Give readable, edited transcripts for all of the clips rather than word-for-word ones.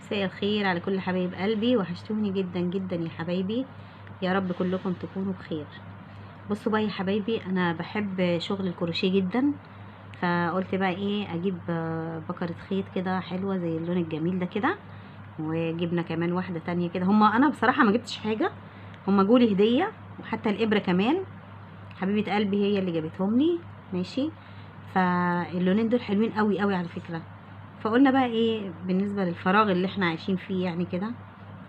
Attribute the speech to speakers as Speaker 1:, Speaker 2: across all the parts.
Speaker 1: مساء الخير على كل حبايب قلبي، وحشتوني جدا جدا يا حبايبي، يا رب كلكم تكونوا بخير. بصوا بقى يا حبايبي، انا بحب شغل الكروشيه جدا، فقلت بقى ايه، اجيب بكرة خيط كده حلوة زي اللون الجميل ده كده، وجبنا كمان واحدة تانية كده. هما انا بصراحة ما جبتش حاجة، هما جولي هدية، وحتى الابرة كمان حبيبة قلبي هي اللي جابتهم لي. ماشي، فاللونين دول حلوين قوي قوي على فكرة. فقلنا بقى ايه بالنسبة للفراغ اللي احنا عايشين فيه، يعني كده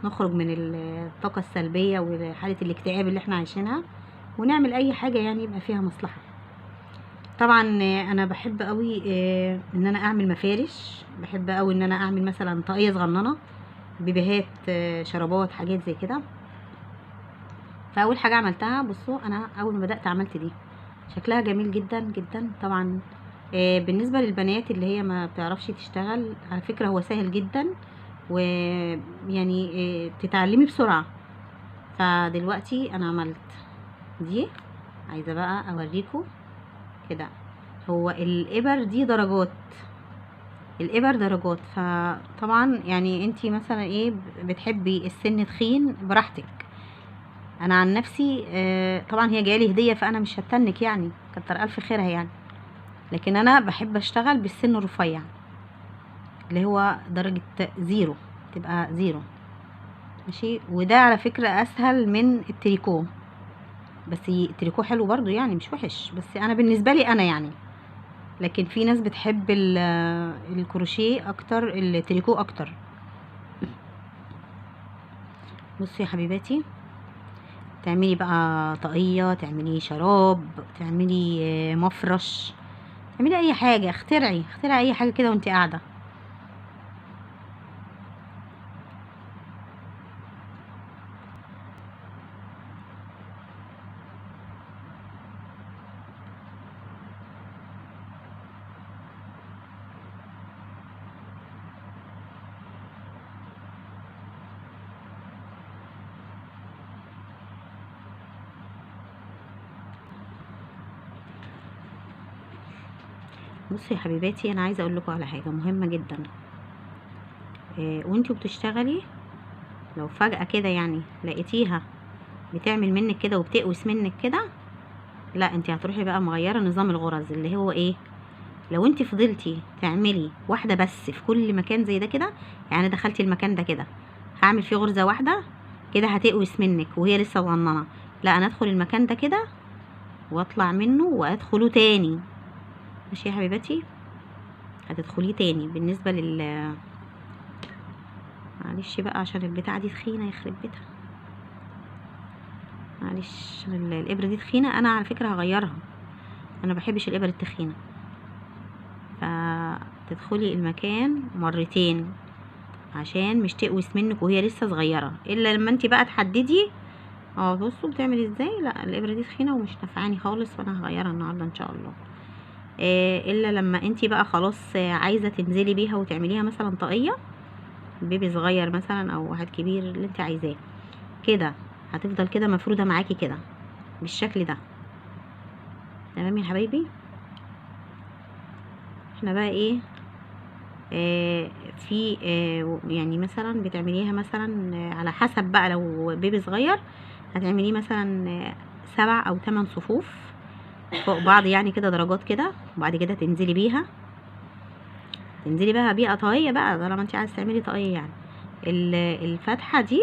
Speaker 1: نخرج من الطاقة السلبية وحالة الاكتئاب اللي احنا عايشينها، ونعمل اي حاجة يعني يبقى فيها مصلحة. طبعا انا بحب قوي ان انا اعمل مفارش، بحب قوي ان انا اعمل مثلا طاقية صغننة، بيبيهات، شرابات، حاجات زي كده. فاول حاجة عملتها، بصوا انا اول ما بدأت عملت دي، شكلها جميل جدا جدا. طبعا بالنسبة للبنات اللي هي ما بتعرفش تشتغل، على فكرة هو سهل جدا، ويعني بتتعلمي بسرعة. فدلوقتي انا عملت دي، عايزة بقى اوريكم كده. هو الابر دي درجات، الابر درجات، فطبعا يعني انتي مثلا ايه بتحبي السن تخين براحتك. انا عن نفسي طبعا هي جاية لي هديه، فانا مش هتنك يعني، كتر الف خيرها يعني، لكن انا بحب اشتغل بالسن الرفيع اللي هو درجه zero، تبقى zero. ماشي، وده على فكرة اسهل من التريكو، بس التريكو حلو برضو يعني مش وحش، بس انا بالنسبة لي انا يعني، لكن في ناس بتحب الكروشيه اكتر، التريكو اكتر. بصوا يا حبيباتي، تعملي بقى طاقية، تعملي شراب، تعملي مفرش، تعملي اي حاجة، اخترعي اخترعي اي حاجة كده وانت قاعدة. بصوا يا حبيباتي، انا عايزه اقول لكم على حاجة مهمة جدا. وانتوا بتشتغلي لو فجاة كده يعني لقيتيها بتعمل منك كده وبتقوس منك كده، لا انت هتروحي بقى مغيرة نظام الغرز، اللي هو ايه، لو انت فضلتي تعملي واحدة بس في كل مكان زي ده كده، يعني دخلتي المكان ده كده هعمل فيه غرزه واحدة كده، هتقوس منك وهي لسه صغننه. لا، انا ادخل المكان ده كده واطلع منه وادخله تاني. ماشي يا حبيباتي، هتدخليه تاني. بالنسبة لل معلش بقى عشان البتاعه دي تخينة يخرب بيتها، معلش عشان الابره دي تخينة، انا على فكرة هغيرها، انا ما بحبش الابر التخينه. فتدخلي المكان مرتين عشان مش تقوس منك وهي لسه صغيرة، الا لما انت بقى تحددي. بصوا بتعمل ازاي. لا الابره دي تخينة ومش نافعاني خالص، فانا هغيرها النهارده ان شاء الله. الا لما انتي بقى خلاص عايزه تنزلي بيها وتعمليها مثلا طاقية بيبي صغير مثلا او واحد كبير، اللي انت عايزاه كده، هتفضل كده مفروده معاكي كده بالشكل ده. تمام يا حبايبي. احنا بقى ايه، في يعني مثلا بتعمليها مثلا على حسب بقى، لو بيبي صغير هتعمليه مثلا 7 او 8 صفوف فوق بعض يعني كده درجات كده، وبعد كده تنزلي بيها، تنزلي بقى بيها طاقية بقى، طالما انت عايزه تعملي طاقية يعني. الفتحة دي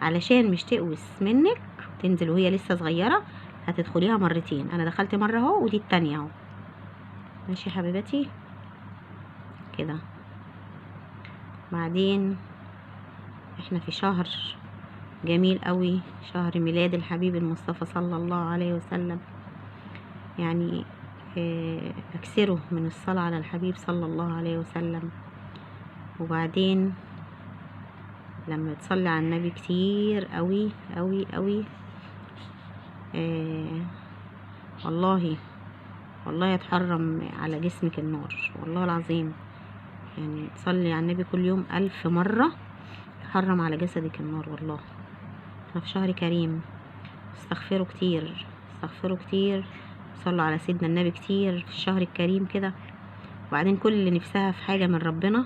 Speaker 1: علشان مش تقوس منك تنزل وهي لسه صغيرة، هتدخليها مرتين. انا دخلت مرة اهو، ودي التانية اهو. ماشي يا حبيباتي كده. بعدين احنا في شهر جميل قوي، شهر ميلاد الحبيب المصطفى صلى الله عليه وسلم، يعني اكثروا من الصلاة على الحبيب صلى الله عليه وسلم. وبعدين لما تصلي على النبي كتير قوي قوي قوي، والله والله يتحرم على جسمك النار، والله العظيم. يعني تصلي على النبي كل يوم 1000 مرة يحرم على جسدك النار. والله احنا في شهر كريم، استغفروا كتير، استغفروا كتير، صلوا على سيدنا النبي كتير في الشهر الكريم كده. وبعدين كل اللي نفسها في حاجة من ربنا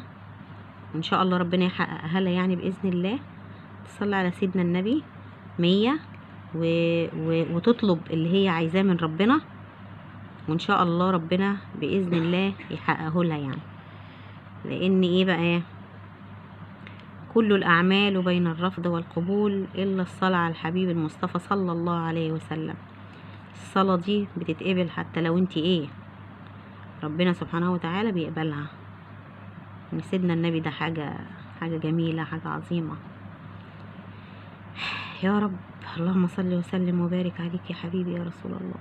Speaker 1: وان شاء الله ربنا يحققها لها يعني باذن الله. تصلي على سيدنا النبي 100 وتطلب اللي هي عايزاه من ربنا، وان شاء الله ربنا باذن الله يحققه لها يعني. لان ايه بقى، كل الاعمال بين الرفض والقبول الا الصلاة على الحبيب المصطفى صلى الله عليه وسلم. الصلاة دي بتتقبل حتى لو انت ايه، ربنا سبحانه وتعالى بيقبلها. ان سيدنا النبي ده حاجة جميلة، حاجة عظيمة. يا رب اللهم صل وسلم وبارك عليك يا حبيبي يا رسول الله.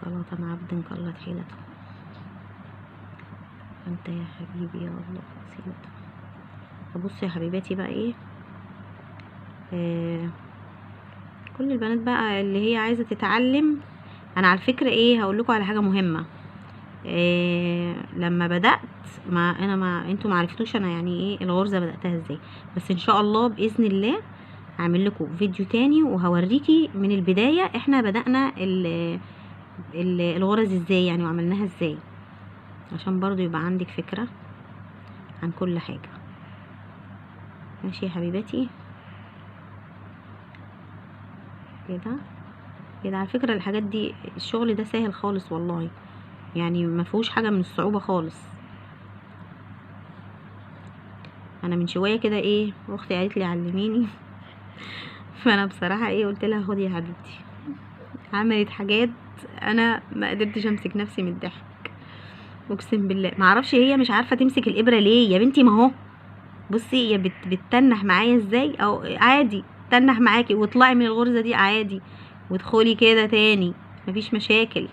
Speaker 1: صلاة عبد قلت حيلته، انت يا حبيبي يا الله وسيلته. بصوا يا حبيباتي بقى ايه، كل البنات بقى اللي هي عايزه تتعلم، انا على فكرة ايه هقول لكم على حاجة مهمة. لما بدات ما انا ما انتوا ما عرفتوش انا يعني ايه الغرزه بداتها ازاي، بس ان شاء الله باذن الله هعمل لكم فيديو تاني وهوريكي من البداية احنا بدانا الغرز ازاي يعني وعملناها ازاي، عشان برضو يبقى عندك فكرة عن كل حاجة. ماشي يا حبيباتي كده كده. على فكرة الحاجات دي الشغل ده سهل خالص والله، يعني ما فيهوش حاجة من الصعوبة خالص. انا من شوية كده ايه اختي قالت لي علميني فانا بصراحة ايه قلت لها خدي يا حبيبتي. عملت حاجات انا ما قدرتش امسك نفسي من الضحك، اقسم بالله. ما اعرفش هي مش عارفه تمسك الابره ليه يا بنتي. ما هو بصي يا بتتنح معايا ازاي، او عادي تنح معاكي واطلعي من الغرزه دي عادي وادخلي كده تاني مفيش مشاكل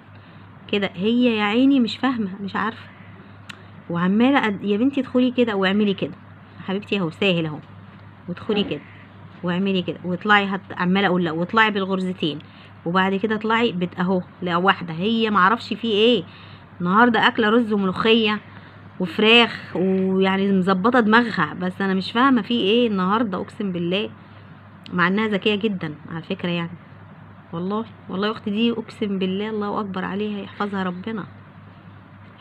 Speaker 1: كده. هي يا عيني مش فاهمه مش عارفه، وعماله يا بنتي ادخلي كده واعملي كده حبيبتي اهو ساهل اهو، وادخلي كده واعملي كده واطلعي، عماله اقول لا واطلعي بالغرزتين وبعد كده اطلعي اهو لا واحدة. هي معرفش في ايه النهارده، اكله رز وملوخيه وفراخ ويعني مظبطه دماغها، بس انا مش فاهمه في ايه النهارده اقسم بالله، مع انها ذكية جدا على فكرة يعني. والله والله اختي دي اقسم بالله الله اكبر عليها، يحفظها ربنا،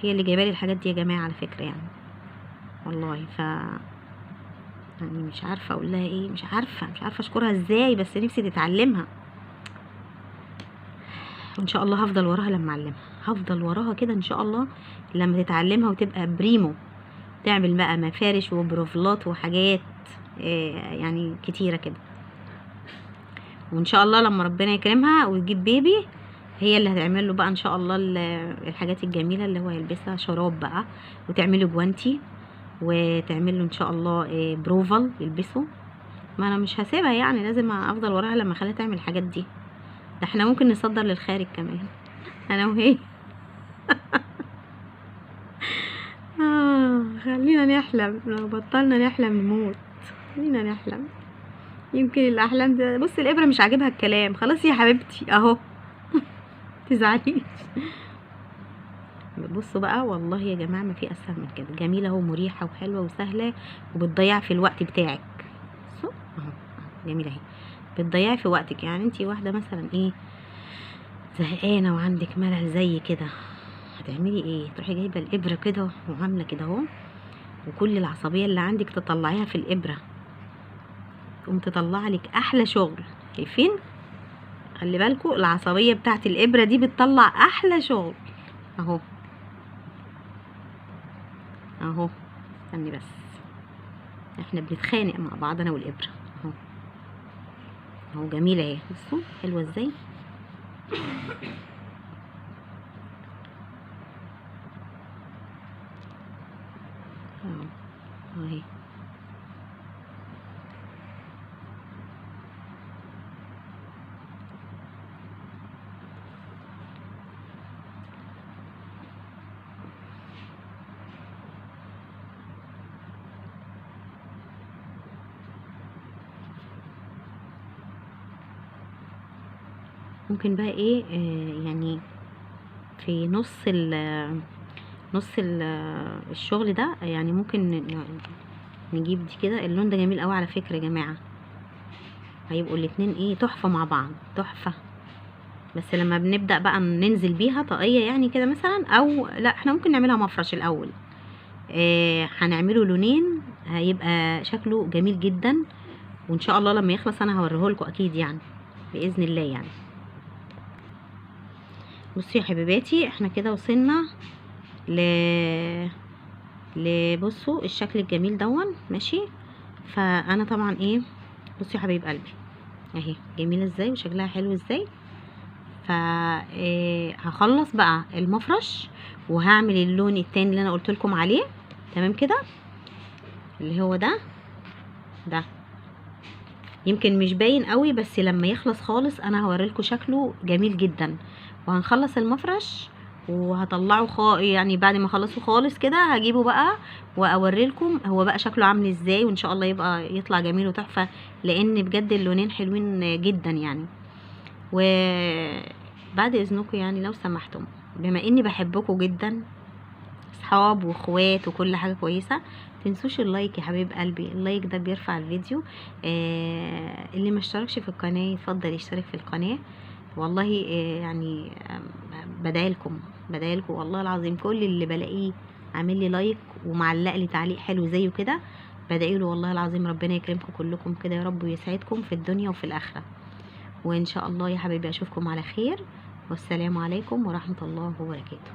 Speaker 1: هي اللي جايبه لي الحاجات دي يا جماعة على فكرة يعني والله. ف يعني مش عارفه اقول لها ايه، مش عارفه اشكرها ازاي، بس نفسي تتعلمها. وان شاء الله هفضل وراها لما اعلمها، هفضل وراها كده ان شاء الله لما تتعلمها وتبقى بريمو، تعمل بقى مفارش وبروفلات وحاجات يعني كتيرة كده. وان شاء الله لما ربنا يكرمها وتجيب بيبي، هي اللي هتعمل له بقى ان شاء الله الحاجات الجميلة اللي هو يلبسها، شراب بقى، وتعمله جوانتي، وتعمل له ان شاء الله بروفال يلبسه. ما انا مش هسيبها يعني، لازم افضل وراها لما اخليها تعمل الحاجات دي. ده احنا ممكن نصدر للخارج كمان انا وهي. خلينا نحلم، لو بطلنا نحلم نموت. خلينا نحلم، يمكن الاحلام ده. بص الابره مش عاجبها الكلام، خلاص يا حبيبتي اهو تزعليش. بصوا بقى والله يا جماعة ما في اسهل من كده، جميلة ومريحه وحلوه وسهلة وبتضيع في الوقت بتاعك. بصوا اهو جميلة اهي، بتضيعي في وقتك. يعني انتي واحدة مثلا ايه زهقانه وعندك ملل زي كده، هتعملي ايه؟ تروحي جايبه الابره كده وعامله كده اهو، وكل العصبية اللي عندك تطلعيها في الابره، تقوم تطلع لك احلى شغل. شايفين؟ خلي بالكم العصبية بتاعت الابره دي بتطلع احلى شغل اهو اهو. استني بس، احنا بنتخانق مع بعض انا والابره اهو اهو. جميلة اهي، بصوا حلوة ازاي. اهو اهي. ممكن بقى ايه يعني في نص ال الشغل ده، يعني ممكن نجيب دي كده. اللون ده جميل قوي على فكرة يا جماعة، هيبقوا الاتنين ايه تحفة مع بعض، تحفة. بس لما بنبدأ بقى ننزل بيها طاقية يعني كده مثلا، او لا احنا ممكن نعملها مفرش الاول. هنعمله لونين، هيبقى شكله جميل جدا، وان شاء الله لما يخلص انا هوريهولكوا اكيد يعني باذن الله يعني. بصوا يا حبيباتي احنا كده وصلنا ل بصوا الشكل الجميل دون ماشي. فانا طبعا ايه، بصوا يا حبايب قلبي اهي جميلة ازاي وشكلها حلو ازاي. ف هخلص بقى المفرش وهعمل اللون التاني اللي انا قلت لكم عليه، تمام كده، اللي هو ده. ده يمكن مش باين قوي، بس لما يخلص خالص انا هوريلكم شكله جميل جدا. وهنخلص المفرش وهطلعه يعني بعد ما اخلصه خالص كده هجيبه بقى واوريلكم هو بقى شكله عامل ازاي، وان شاء الله يبقى يطلع جميل وتحفه، لان بجد اللونين حلوين جدا يعني. وبعد اذنكم يعني لو سمحتم، بما اني بحبكم جدا، اصحاب واخوات وكل حاجة كويسة، تنسوش ال like يا حبيب قلبي، ال like ده بيرفع الفيديو. اللي ما اشتركش في القناة يفضل يشترك في القناة، والله يعني بدعيلكم بدعيلكم والله العظيم. كل اللي بلاقيه عامل لي like ومعلق لي تعليق حلو زيه كده بدعيله والله العظيم، ربنا يكرمكم كلكم كده يا رب ويسعدكم في الدنيا وفي الاخرة. وان شاء الله يا حبايبي اشوفكم على خير، والسلام عليكم ورحمة الله وبركاته.